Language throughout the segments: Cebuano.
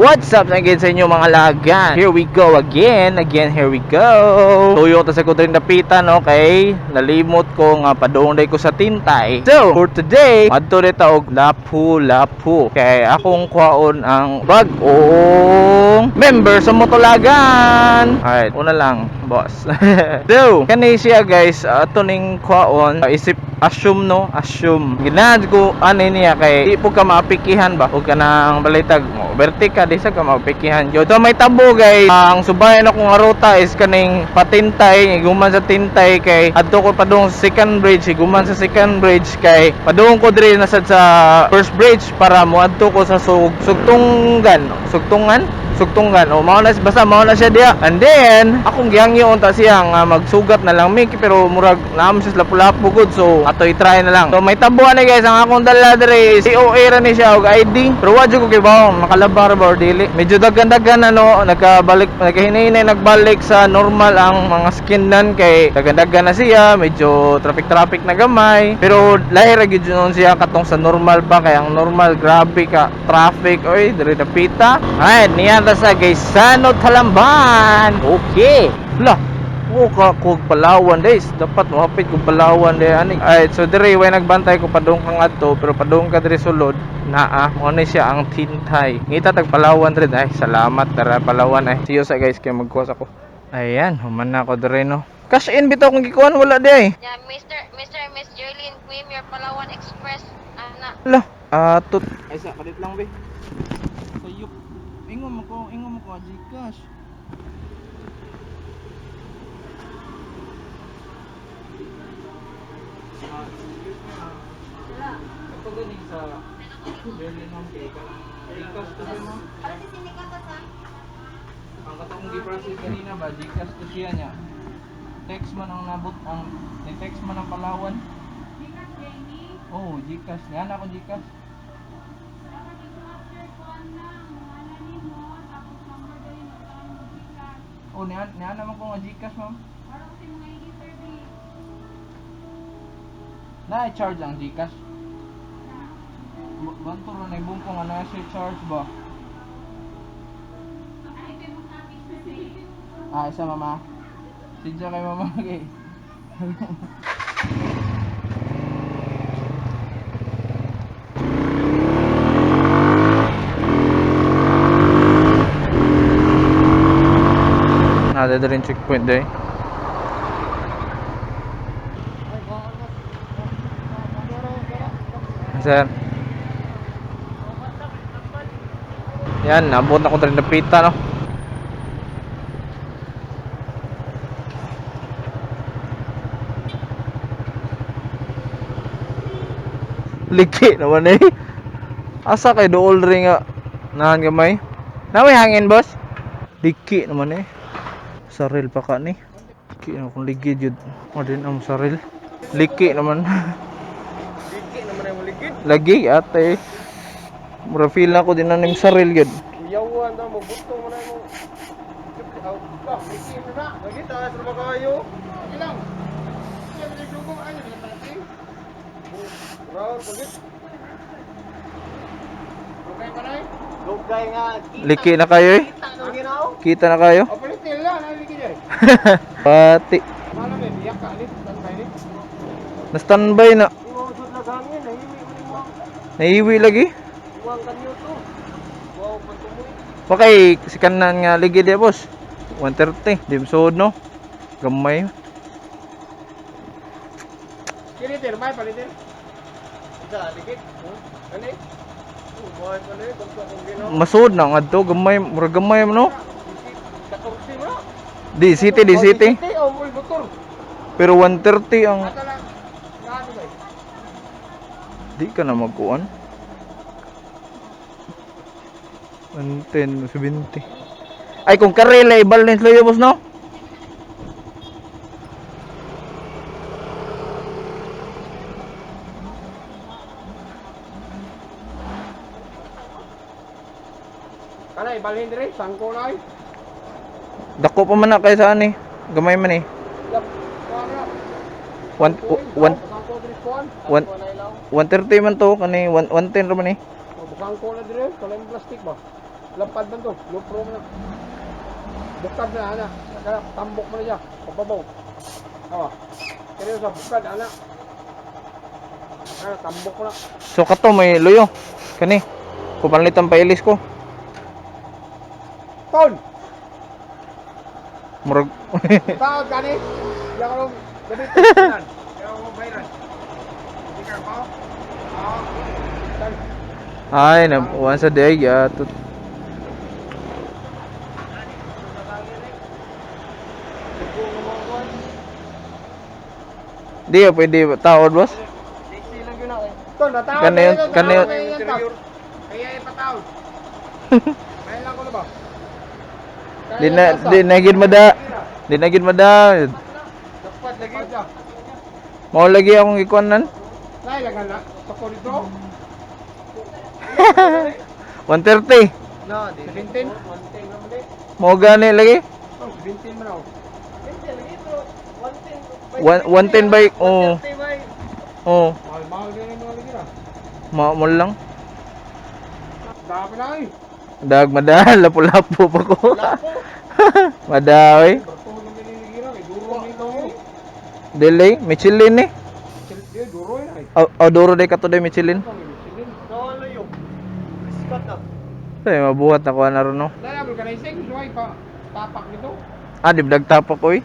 What's up again sa inyo, mga lagan? Here we go again. Again, here we go. Tuyo ta sa kudring dapitan, no? Kay nalimot ko nga padung ko sa Tintay. So, for today, adto ta og Lapu-Lapu. Kay akong kuhaon ang bag-ong member sa Motolagan. Alright, una lang, boss. So, kani siya, guys, ato ning kuhaon, isip assume, no, assume ginahad ko ani niya kay di po ka maapikihan ba o kanang balitag mo overtake ka, di sa ka maapikihan gyud. So may tabo, guys, ang subayan ako nga ruta is kaning patintay, higuman sa Tintay kay adto ko padung sa second bridge, higuman sa second bridge kay padung ko diri na sad sa first bridge para moadto ko sa Sugtunggan, Sugtungan, Sugtungan o mao na, basta mao na siya diya. And then akong gihangyo unta siya nga magsugat na lang mi, pero murag naam siya sa Lapu-Lapu gud, so ato i-try na lang. So may tabuan ni, guys, ang akong dala diri is COA ra ni siya og ID, pero wa jud ko kay bawang makalabar ba or dili. Medyo daghan-daghan ano, nagkabalik, nagkahinay, nagbalik sa normal ang mga skinnan kay daghan-daghan na siya, medyo traffic traffic na gamay, pero lahi ra gyud noon siya katong sa normal pa, kay ang normal grabe ka traffic oy diri dapita. Alright, niya ta sa Gaisano, Talamban. Okay la. O ka kog Palawan, days. Dapat mohapit kog Palawan day ani. Alright, so diri way nagbantay ko padung kang adto, pero padung ka diri sulod naa mo ni siya ang Tintay. Ngita tag Palawan diri ay salamat tara Palawan ay. See you sa, guys, kay magkuwas ako. Ayan, human na ako diri, no. Cash in bitaw kung gikuan wala di ay. Yeah, Mr. and Miss Jerlyn, claim your Palawan Express. Ana. Ala, atot. Ay sa kalit lang be. Sayop. Ingon mo ko GCash. Excuse me, ma'am. Ito gani sa Berlin, ma'am, kay kanang GCash to siya, ma'am. Ang katong gi-process kanina ba, GCash to siya niya. Text man ang nabot ang ni-text man ang Palawan. Oh, GCash. Yan ako GCash. Oh, niyan niyan naman ko nga GCash, ma'am. Na-charge ang GCash. Banto ro na ibong ko nga na siya charge ba? Ah, isa mama. Sidya kay mama kay. Nada rin checkpoint day. Sir. Yan, nabot na ko rin napita, no. Liki naman eh. Asa kay dool rin nga nahan gamay. Na may hangin, boss? Liki naman eh. Saril pa ka ni. Liki na kung ligid yun. O din ang saril. Liki naman. Liki naman ay muligid. Lagi ate. Mura feel na ko din na ning saril yun. Uyawan na, mabuto mo na mo. Ah, liki mo na. Lagi taas na ba kayo? Ilang? Kaya may dugo ay natin. Round pagit. Lugay pa na eh. Lugay nga. Liki na kayo eh. Ang ginaw? Kita na kayo. O palitil lang, naliki dyan. Pati. Mana may biyak ka alit, standby ni. Na standby na. Iwa usod na hangin, nahiwi mo ni mo. Naiwi lagi. Iwang kanyo to. Wow, patumoy. Pakay si kanan nga ligid ya, boss. 130. Dimsod no. Gamay. Kilitir, may palitir. Isa, ligit. Ano eh? Oh, buhay pa na eh. Basta kung ginaw. Masud na ngadto gamay, mura gamay mo, no. 14 mo na. Di city, di city. City, oh, mul motor. Pero 130 ang Ata lang. Naano ba eh? di ka na magkuan. 110, 70. Ay kung karela i-balance lo boss, no. Kanay, balhin dire, sangko na eh. Dako pa man na kay saan eh. Gamay man eh. Yap, kuwan na. One, one, Sangko dire kuwan. One- Sangko na ilaw. 130 man to kani 110 ra man eh. Oh, sangko na dire, kanay plastic ba? Lapad man to. Lupro man na. Bukad na ana. Kaya tambok mo na siya. Pababaw. Awa. Kaya sa bukad ana. Kaya tambok ko na. So kato may luyo. Kani. Kupanlitan pa ilis ko. Ton! Murag Taon kani. Diyan ko lang gabi tanan. Kaya ko bayran. Hindi ka pa. Ah. Tan. Ay, na uwan sa day atot. Di pwede taod, boss. Ton, nataon. Kano yun? Kaya ipataon. Kaya lang ko na ba? Di na gid mada. Di na gid mada. Dapat lagi. Mao lagi akong gikuanan. Lai lang na. Sa dito. 130. No, 17. Mao gani lagi. Oh, 17 man ako. 110 by oh. Oh, Mahal-mahal din yung mga lagi na. mao mo lang. Dami na eh. Dag mada, lapu-lapu pa ko. Mada oy. Barto lang din yung lagi na. Eh, duro na ito. Delay, Michelin eh. Eh, duro yun eh. Aw, duro day kato day Michelin. Ito, may Michelin. Ay, mabuhat na kuha na ron no. Dahil vulcanizing, suway pa. Tapak nito. Ah, di bdag tapak oy.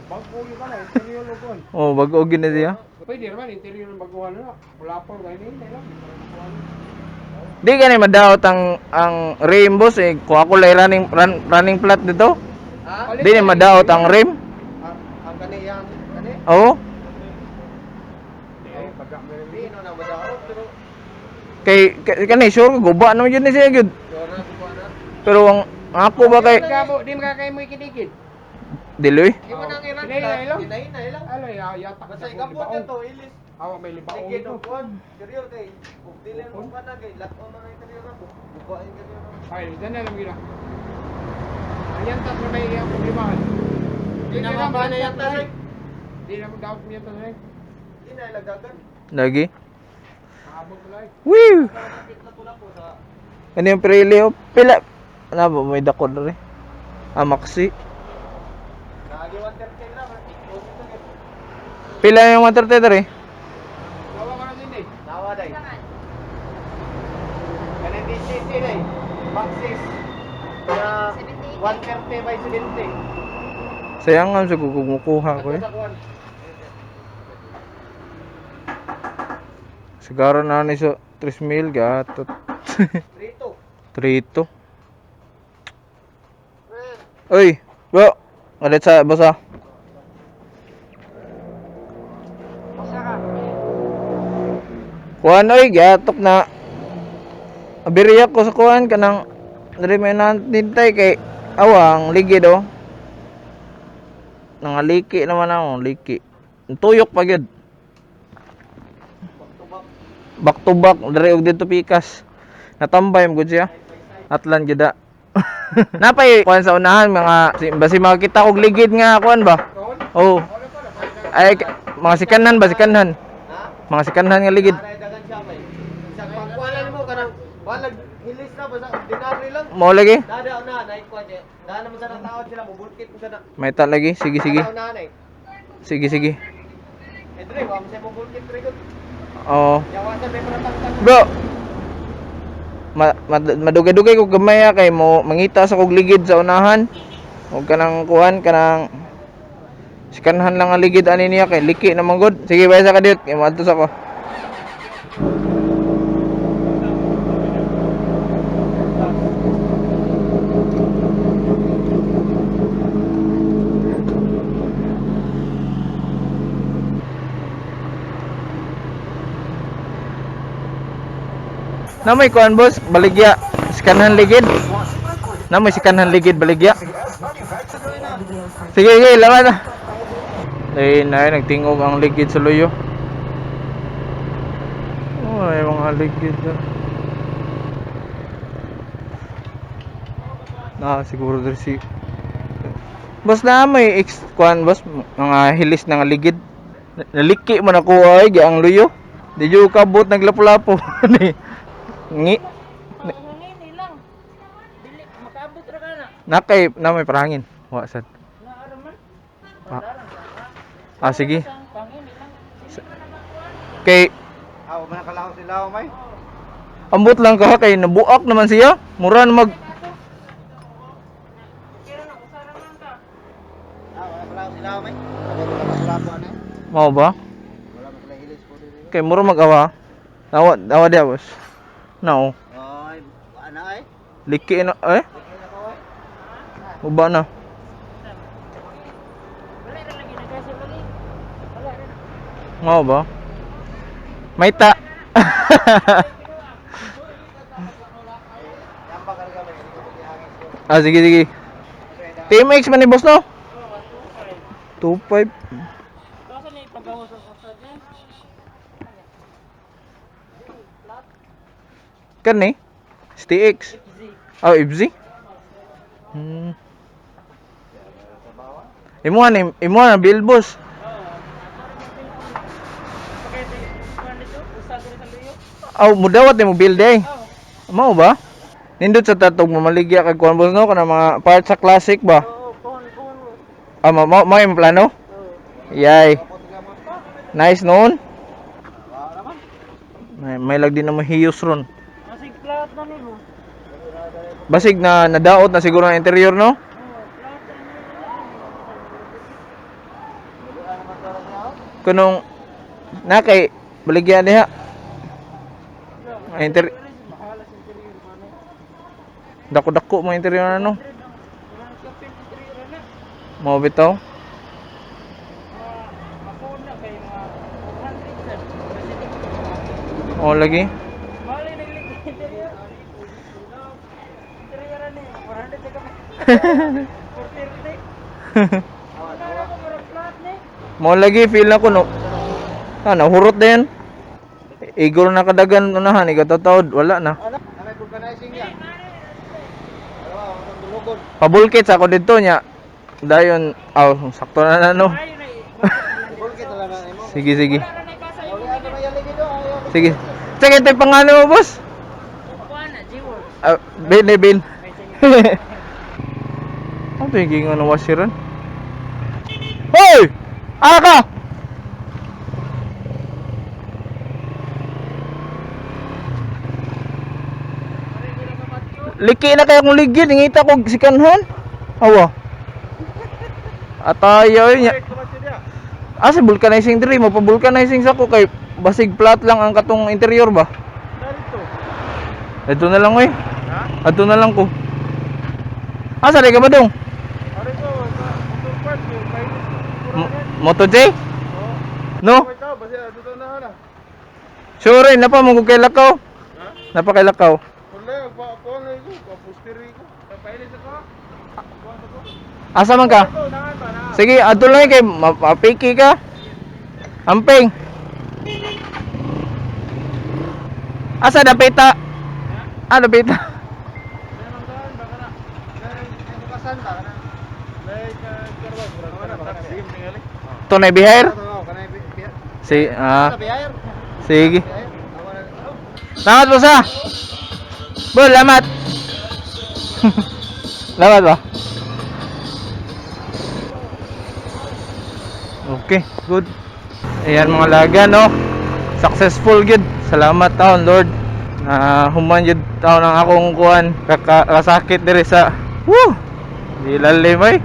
Bago yun ka na, interior o kuwan. Oh, bago gid na siya. Pwede naman, interior ng baguhan na. Wala pa, ganyan, hindi lang. Di gani madaot ang rim boss eh. Kuha ko lay running running flat dito. Ha? Di ni madaot ang rim. Ang kaniyang, kani? Oo. Ay, baga mo rin. Di, no, na madaot, pero... Kay kani sure ko guba naman yun ni siya gyud. Pero ang ako ba kay Di makakaya mo ikidikid. Diloy? Di mo nang ilan. Dinay na ilang. Alo, yatak. Basta ikapot na to, ilis. Awa, may libaong ito. Ay, dyan na lang gina. Ang yantas na may iyang problemahan. Di na ba na yantas eh? Di na mo dapat mo yantas eh. Lagi. Maabot ko lang eh. Woo! Ano yung preli oh? Pila. Ano ba may dako na rin? Ah, maxi. Pila yung 130 dere? Dawa ka na din eh. Saan? Ganun DCC na eh. Maxis. Na 78. 130 by 70. Sayang nga sa kumukuha ko eh. Siguro na ni sa 3,000 gatot. 3-2. Uy, bro. Ulit sa boss ah. Basta ka. Kuan oy, gatok na. Abiriya ko sa kuan kanang diri may nantintay kay awang ligid oh. Nangaliki naman ako, liki. Tuyok pa gyud. Back to back, diri og dito pikas. Natambay mo gud siya. Atlan gyud da. Napay kuan sa unahan mga si, basi makita og ligid nga kuan ba? Kaon? Oh. Wala pa na. Ay mga sikanhan ba sikanhan? Mga sikanhan nga ligid. Mao lagi. May ta lagi. Sige sige. Sige sige. Oo. Bro. Madugay-dugay ko gamay ah, kay mo mangita sa kog ligid sa unahan. Huwag ka nang kuhan kanang sikanhan lang ang ligid ani niya kay liki naman gud. Sige bay sa kadiyot kay moadto sa ko. Na may kuan boss, baligya sikanhan ligid. Na may sikanhan ligid baligya. Sige sige, laban na. Ay, na nagtingog ang ligid sa luyo. Oh, ay mga ligid na. Na siguro diri si Boss na may ex kuan boss mga hilis na nga ligid. Naliki man ako ay gi ang luyo. Di jud kabot naglapo-lapo ni. Ngi Panghangin lang. Nakaabot ra ka na. Nakay na may parangin. Wa sad. Naara man. Ah, ah sige. Pangin lang. Kay Ah, wala kalaho sila may. ambot lang ka kay nabuak naman siya. Mura na mag Ah, wala kalaho sila may. Wala kalaho ano. mao ba? Wala man kalaho hilis po dito. Kay mura mag-awa. Awa, awa diya boss. No. Ay, ana ay. Liki na eh. Uba na. Wala ra lagi nagasi lagi. Wala ra. Mao ba? May ta. Ah, sige, sige. TMX man ni boss, no? 2.5. Kaso ni paggawas sa sa niya. Kan eh? STX. Oh, FZ. Imo na, imo na bill boss. Aw, mudawat ni mo bill day. Mao ba? Nindot sa tatog mamaligya kag kuan boss no kana mga parts sa classic ba? Oo, pohon pohon. Ah, ma ma mao imong plano? Yay. Nice noon. May lag din na mahiyos ron. Masig plat na nimo. Basig na nadaot na siguro ang interior no? Oo, plat na nimo. Kunong na kay baligya diha. Ang inter Mahala sa interior man. dako-dako mga interior na no. Walang kapin interior na. Mao bitaw. Ako na kay mga 400 sir. Kasi Oh lagi. Mahal yung naglig interior. Interior ni 400 sa kami. 430. Wala na ko murag flat ni. Mao lagi feel na ko no. Ah, nahurot din. Igor na kadagan unahan igatataod wala na. Ana, may vulcanizing ya. Dalawa, ang dulugon. Pabulkit sa ako dito nya. Dayon aw sakto na na no. Ayo na. Vulkit na lang na imo. Sige sige. Wala na kasa Uli ano na yalig ito. Ayaw. Sige. Sige ito yung pangalan mo boss. Kuan na G-Works. Ah, bin eh, bin. Ano ito yung gingan ng washeran? Hoy! Aka! Liki na kaya kong ligid, ngita ko si kanhan. Awa. Atayo niya. Ah, si vulcanizing diri, mo pa vulcanizing sa ko kay basig flat lang ang katong interior ba? Ito na lang oy. Ha? Ato na lang ko. Ah, sali ka ba dong? Ari ko, sa motor park yung kainis. Moto J? No? Ikaw, basta dito na na. Sure, napa mo kay lakaw. Ha? Napa kay lakaw. Wala, pa pa na ko, pa pustiri ko. Pailis ako. Asa man ka? Ito, nangan ba na? Sige, adto lang kay mapiki ka. Amping. Asa dapita? Ah, dapita. Bukasan ba kana? Like karwa, murag taxi tingali. Tunay biher? Kanay Si ah, biher. sige. Biher. Salamat po sa. Bo, lamat. Lamat ba? Okay, good. Ayan mga laga, no? Successful gid. Salamat taon, Lord. Na human jud taon ang akong kuan kasakit diri sa woo. Di lalim ay.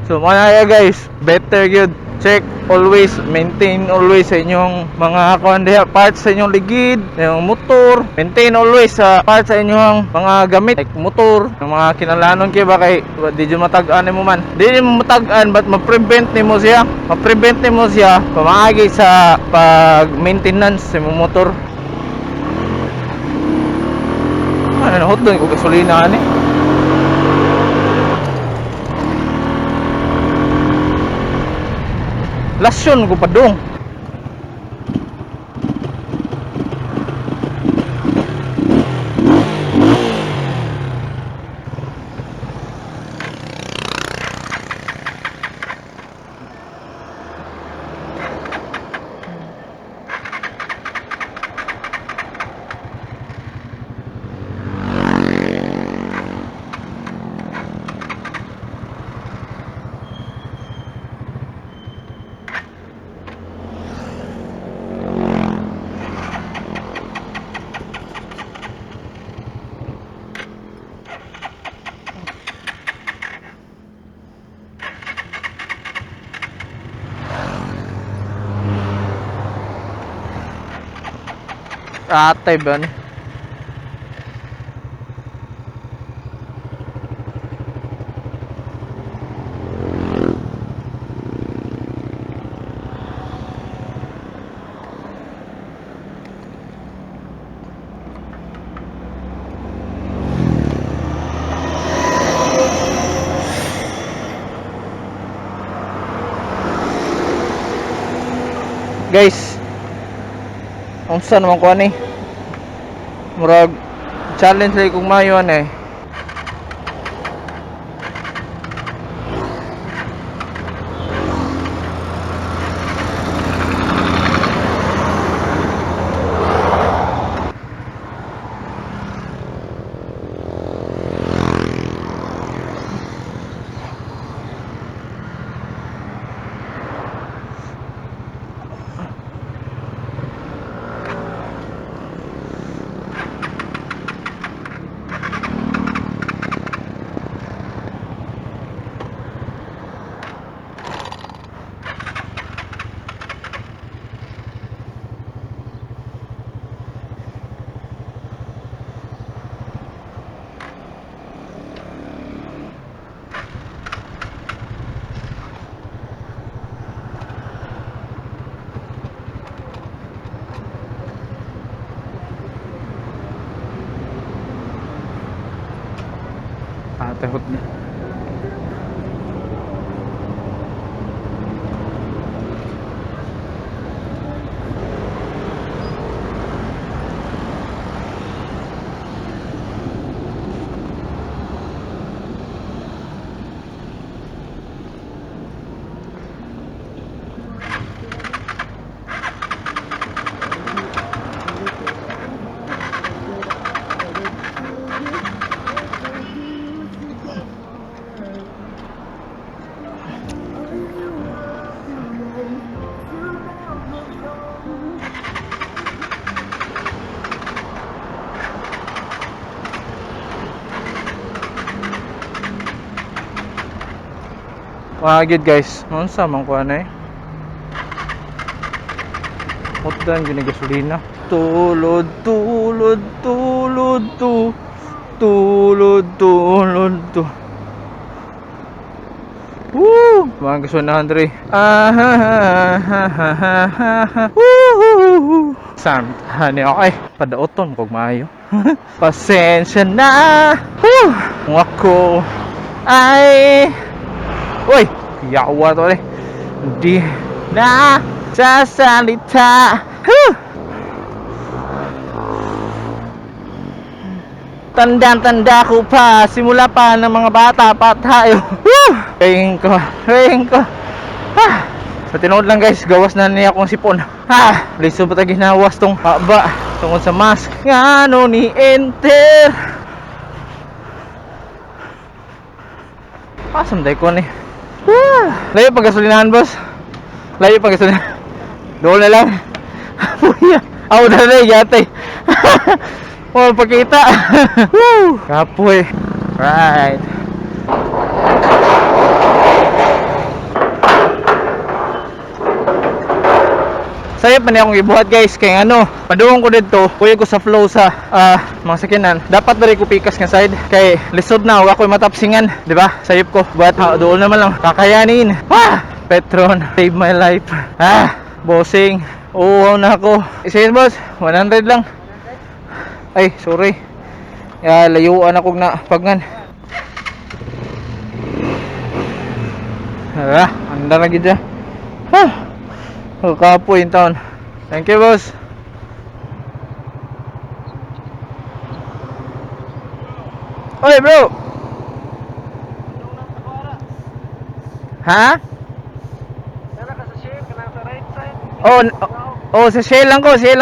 So mga guys, better gyud check always, maintain always sa inyong mga kuan diha parts sa inyong ligid, sa inyong motor, maintain always sa parts sa inyong mga gamit like motor, yung mga kinalanon kay ba kay wa- di jud matag-an nimo man. Di nimo matag-an but ma-prevent nimo siya, ma-prevent nimo siya pamaagi sa pag maintenance sa imong motor. Ano na hotdog ko gasolina ani. Lasyon ko pa dong. Atay ba ni? Guys, unsa naman ko ani? Murag challenge lagi kung mayo ani. Ate hot na. Wagid guys, unsa man ko ani? Hotdan gyud ni gasolina. Tulod, tulod, tulod, tu. Tulod, tulod, tu. Woo! Mga gasolinahan dre. Ah, ha, ha, ha, ha, ha, ha, ha. Woo! Sam, hani okay. Padaoton kog maayo. Pasensya na. Woo! Kung ako ay. Uy, yawa to eh. Hindi na sasalita. Huh! Tandang-tanda ko pa, simula pa ng mga bata pa tayo. Woo! Tingin ko, tingin ko. Ah! Sa tinuod lang guys, gawas na niya akong sipon. Ha! Liso pa tayo ginawas tong haba tungod sa mask. Ngano ni enter? Asam day ko ni. Ah! Layo pag gasolinahan, boss. Layo pag gasolinahan. Doon na lang. Puya. Aw na na yate. Oh, pakita. Woo! Kapoy. Right. Sayop man akong gibuhat guys kay ano, padungong ko didto, kuya ko sa flow sa mga sakyanan. Dapat diri ko pikas nga side kay lisod na wa ko'y matapsingan, di ba? Sayop ko. But doon naman lang kakayanin. Ah! Petron, save my life. Ah, bossing. Uhaw na ako. Sige boss, 100 lang. Ay, sorry. Ya, layuan ako na pagngan. Ah, anda na gid siya. Ah. Oh, kapoy in town. Thank you, boss. Oy, bro. Ha? Sana ka sa share, kanang sa right side. Oh, oh, sa Shell lang ko, Shell.